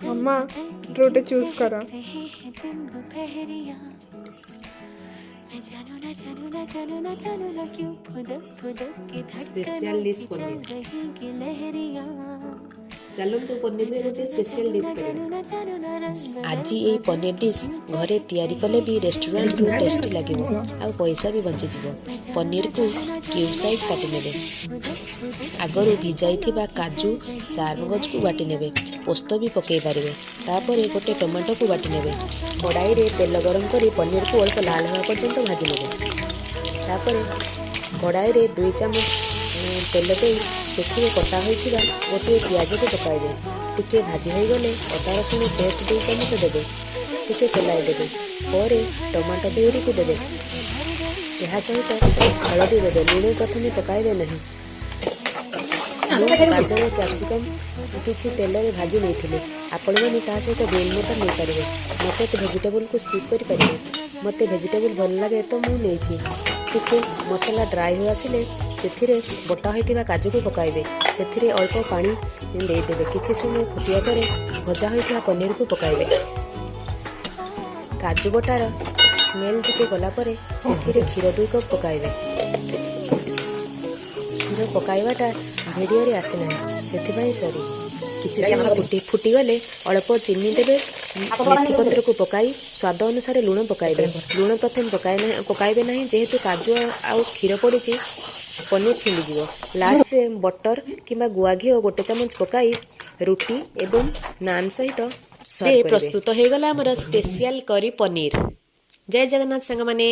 ମାମା, ଗୋଟେ ଚୁଜ୍ କର। रहे हैं दिन दोपहरिया। मैं जानू ना, जानू ना, जानू ना, जानू ना क्यों फुदक फुदक के Special धड़कनों dish की चल ପନିର। रही गिलहरियां। ଚାଲନ୍ତୁ, ପନିରରେ ଗୋଟେ ସ୍ପେଶିଆଲ ଡିସ୍ କରିବା। ଆଜି ଏଇ ପନିର ଡିସ୍ ଘରେ ତିଆରି କଲେ ବି ରେଷ୍ଟୁରାଣ୍ଟରୁ ଟେଷ୍ଟି ଲାଗିବ ଆଉ ପଇସା ବି ବଞ୍ଚିଯିବ। ପନିରକୁ କ୍ୟୁବ୍ ସାଇଜ୍ କାଟି ନେବେ। ଆଗରୁ ଭିଜାଇଥିବା କାଜୁ, ଚାରମଗଜକୁ ବାଟି ନେବେ। ପୋସ୍ତ ବି ପକାଇ ପାରିବେ। ତାପରେ ଗୋଟେ ଟମାଟୋକୁ ବାଟି ନେବେ। କଡ଼ାଇରେ ତେଲ ଗରମ କରି ପନିରକୁ ଅଳ୍ପ ଲାଲ ହେବା ପର୍ଯ୍ୟନ୍ତ ଭାଜି ନେବେ। ତାପରେ କଡ଼ାଇରେ 2 ଚାମଚ ତେଲ ଦେଇ ସେଥିରେ କଟା ହୋଇଥିବା ଗୋଟିଏ ପିଆଜକୁ ପକାଇବେ। ଟିକେ ଭାଜି ହୋଇଗଲେ ଅଦା ରସୁଣ ପେଷ୍ଟ 2 ଚାମଚ ଦେବେ। ଟିକେ ଚଲାଇ ଦେବେ। ପରେ ଟମାଟୋ ପ୍ୟୁରିକୁ ଦେବେ। ଏହା ସହିତ ହଳଦୀ ଦେବେ। ଲୁଣ ପ୍ରଥମେ ପକାଇବେ ନାହିଁ। ମୁଁ ଗାଜର, କ୍ୟାପ୍ସିକମ୍ କିଛି ତେଲରେ ଭାଜି ନେଇଥିଲି। ଆପଣମାନେ ତା ସହିତ ଗ୍ରୀନ୍ ମଟର ନେଇପାରିବେ, ନଚେତ୍ ଭେଜିଟେବୁଲକୁ ସ୍କିପ୍ କରିପାରିବେ। ମୋତେ ଭେଜିଟେବୁଲ୍ ଭଲ ଲାଗେ ତ ମୁଁ ନେଇଛି। ଟିକେ ମସଲା ଡ୍ରାଏ ହୋଇ ଆସିଲେ ସେଥିରେ ବଟା ହୋଇଥିବା କାଜୁକୁ ପକାଇବେ। ସେଥିରେ ଅଳ୍ପ ପାଣି ଦେଇଦେବେ। କିଛି ସମୟ ଫୁଟିବା ପରେ ଭଜା ହୋଇଥିବା ପନିରକୁ ପକାଇବେ। କାଜୁ ବଟାର ସ୍ମେଲ୍ ଟିକେ ଗଲା ପରେ ସେଥିରେ କ୍ଷୀର 2 କପ୍ ପକାଇବେ। କ୍ଷୀର ପକାଇବାଟା ଭିଡ଼ିଓରେ ଆସିନାହିଁ, ସେଥିପାଇଁ ସରି। କିଛି ସମୟ ଫୁଟିଗଲେ ଅଳ୍ପ ଚିନି ଦେବେ। ମେଥି ପତ୍ରକୁ ପକାଇ ସ୍ୱାଦ ଅନୁସାରେ ଲୁଣ ପକାଇବେ। ଲୁଣ ପ୍ରଥମେ ପକାଇବେ ନାହିଁ, ଯେହେତୁ କାଜୁ ଆଉ କ୍ଷୀର ପଡ଼ିଛି, ପନିର ଛିଣ୍ଡିଯିବ। ଲାଷ୍ଟରେ ବଟର କିମ୍ବା ଗୁଆ ଘିଅ 1 ଚାମଚ ପକାଇ ରୁଟି ଏବଂ ନାନ୍ ସହିତ ସର୍ଭ କରିବେ। ପ୍ରସ୍ତୁତ ହେଇଗଲା ଆମର ସ୍ପେଶିଆଲ କରି ପନିର। ଜୟ ଜଗନ୍ନାଥ ସାଙ୍ଗମାନେ।